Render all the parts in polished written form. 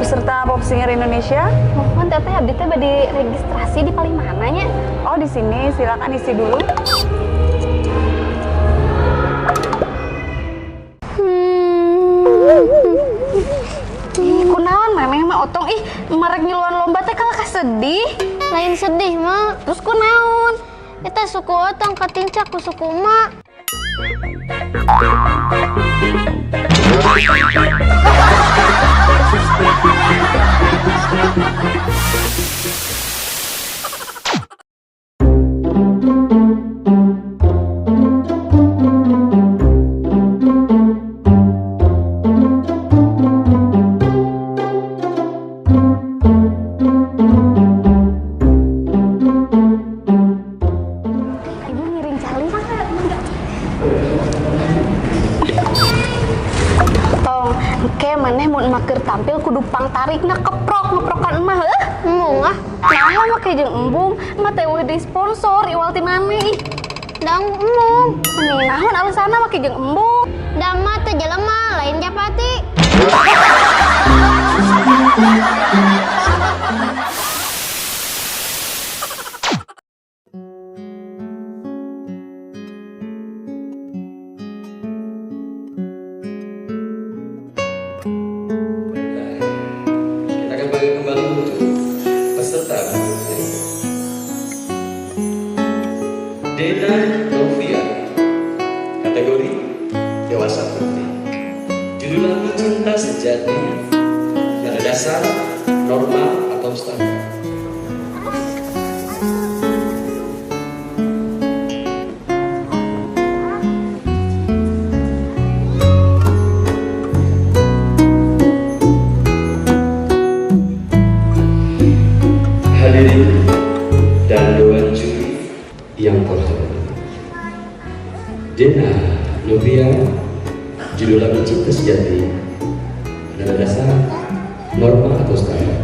Peserta Pop Singer Indonesia. Mohon teteh abdi teh bade registrasi di paling mana nya? Oh, di sini, silakan isi dulu. Ih, kunaon maneh mah otong ih marek ngiluan lomba teh kalah ka sedih. Lain sedih mah. Terus kunaon? Eta suku otong katincak ku suku emak. Ibu ngiring cali. Tong, engke maneh mun emak keur tampil kudu pangtarikna keprok ngeprokan emak heuh. Embung ah. Naha make jeung embung, emak teh eueuh di sponsor iwal ti maneh ih. Da embung. Meni naon alasanna make jeung embung? Da emak teh jelema lain japati. Kita akan panggil kembali untuk peserta berikutnya. Dena Novia, kategori dewasa putri. Judul lagu Cinta Sejati, nada dasar, normal atau standar. Hadirin dan dewan juri yang terhormat, Dena Novia, judul lagu Cinta Sejati, nada dasar, normal atau standar.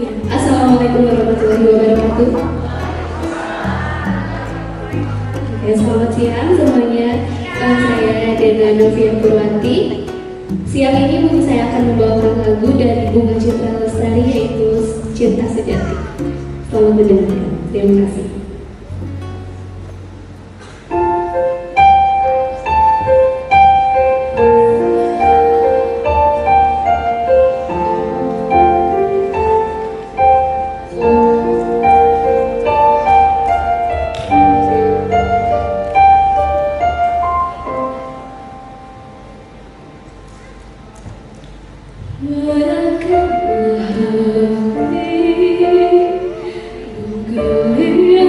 Ya, Assalamualaikum warahmatullahi wabarakatuh. Oke, selamat siang semuanya. Saya Dena Novia Purwanti. Siang ini mungkin saya akan membawakan lagu dari Bunga Citra Lestari, yaitu Cinta Sejati. Selamat mendengarkan. Terima kasih. Merekatlah hati, bukan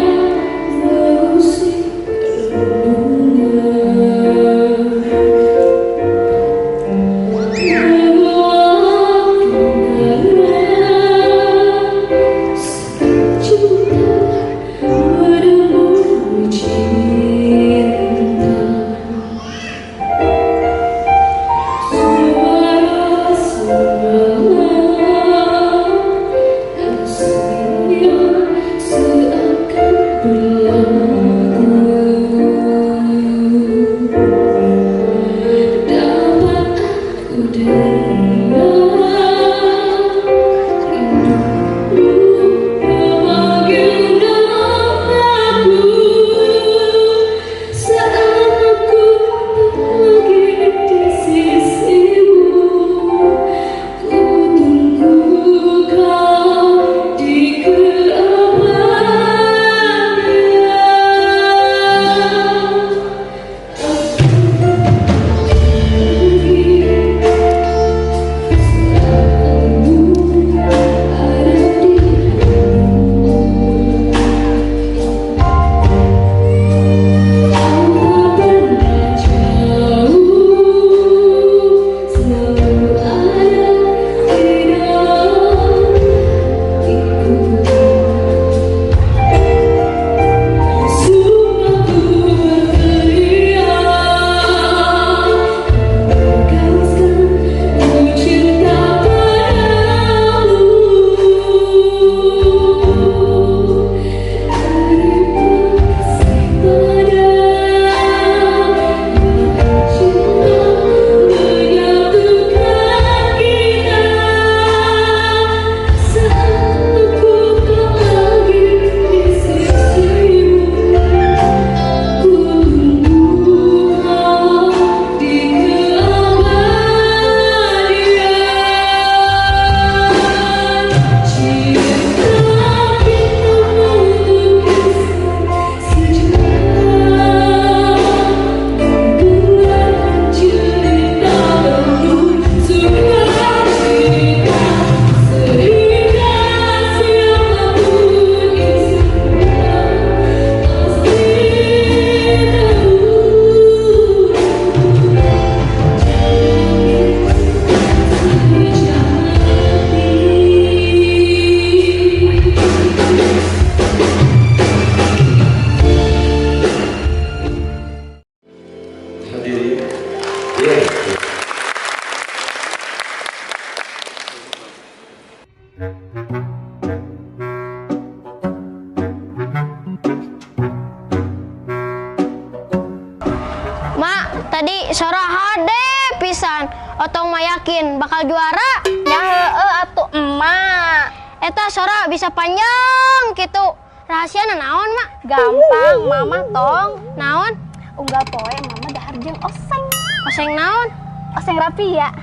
Yakin bakal juara? Ya heueuh atuh emak. Eta sora bisa panjang gitu. Rahasiana naon, Mak? Gampang, mama tong. Naon? Unggal poe mama dahar jeung oseng. Oseng naon? Oseng rapi ya.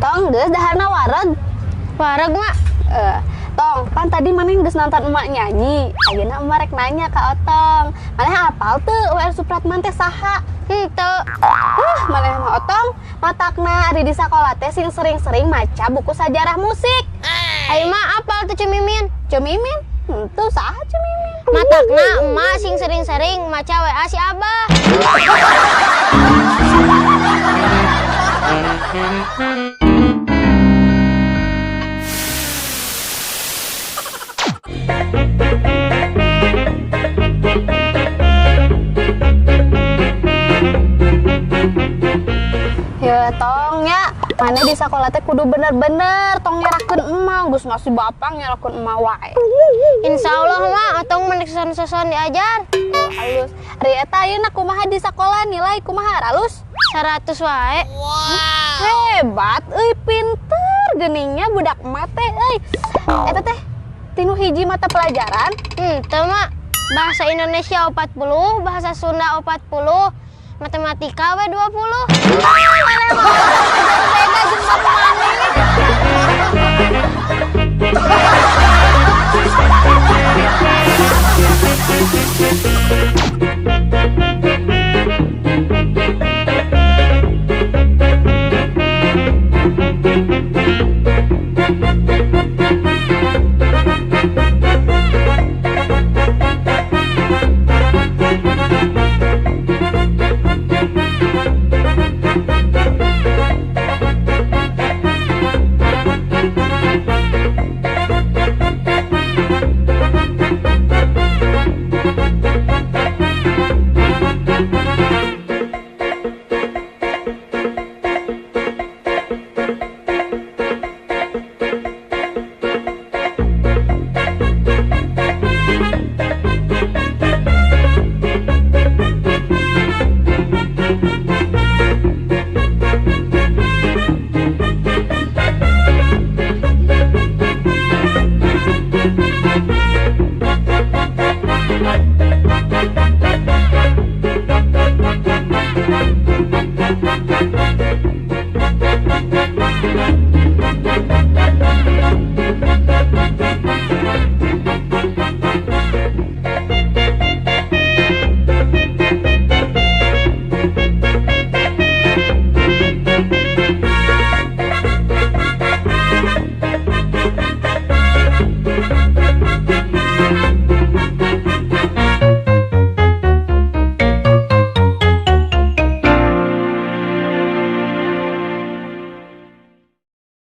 Tong geus daharna wareg. Wareg, Mak. Eh, tong, pan tadi maneh geus nonton emak nyanyi. Ayeuna emak rek nanya ka Otong. Maneh apal teu WR Supratman teh saha? Henteu. Maneh mah Otong, matakna ari di sakola teh sing sering-sering maca buku sajarah musik. Ai mak apal teu Cemimin? Cemimin? Henteu, saha Cemimin? Matakna emak sing sering-sering maca WA si Abah. Ya tong ya, maneh di sakola teh kudu bener-bener tong nyerahkeun emak, geus masih bapak nyerahkeun emak wae. Insya Allah mak, otong mendek soson-soson diajar. Oh, halus. Ari eta ayeuna kumaha di sakola nilai kumaha halus? 100 wae. Hebat euy, pinter geningnya budak emak teh euy. Eta teh tinu hiji mata pelajaran. Henteu mak. Bahasa Indonesia 40, bahasa Sunda 40, matematika we 20. Maneh mah beda jeung bapak maneh.